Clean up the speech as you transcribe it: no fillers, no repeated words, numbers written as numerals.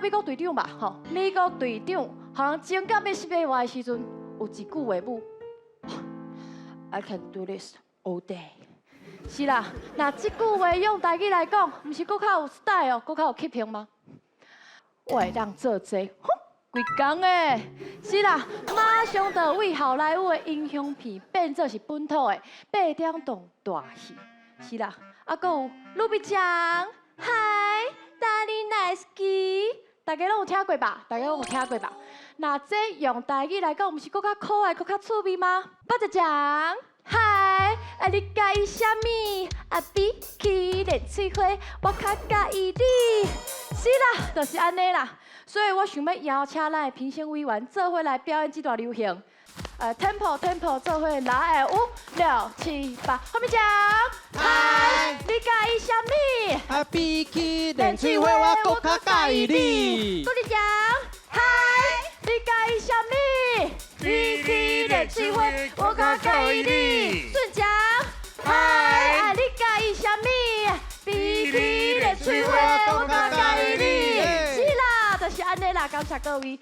影美國隊長吧？吼，美國隊長，予人穿甲欲死欲活的時陣，有一句話語：I can do this all day。是啦，若這句話用台語來講，毋是閣較有 style，閣較有吸引嗎？我會當做這個，哼，規工的，是啦，馬上就為好萊塢的英雄片變做是本土的八點檔大戲，是啦，啊，閣有盧比醬，嗨，大力 nice 基，大家攏有聽過吧？大家攏有聽過吧？若這用台語來講，毋是閣較可愛、閣較趣味嗎？八隻醬，嗨，啊你佮意啥物？啊比起蓮翠花，我較佮意你。是啦，就是按呢啦。所以我想欲邀請咱的評審委員做伙來表演這段流行。Tempo tempo 做伙來，五六七八，後面講。嗨，你佮意啥物？啊，比起蓮翠花，我閣較佮意你。閣來講。嗨，你佮意啥物？比起蓮翠花，我較佮意你。順講。嗨，啊你佮意啥物？比起蓮翠花，我較佮意你。是啦，就是按呢啦，感謝各位。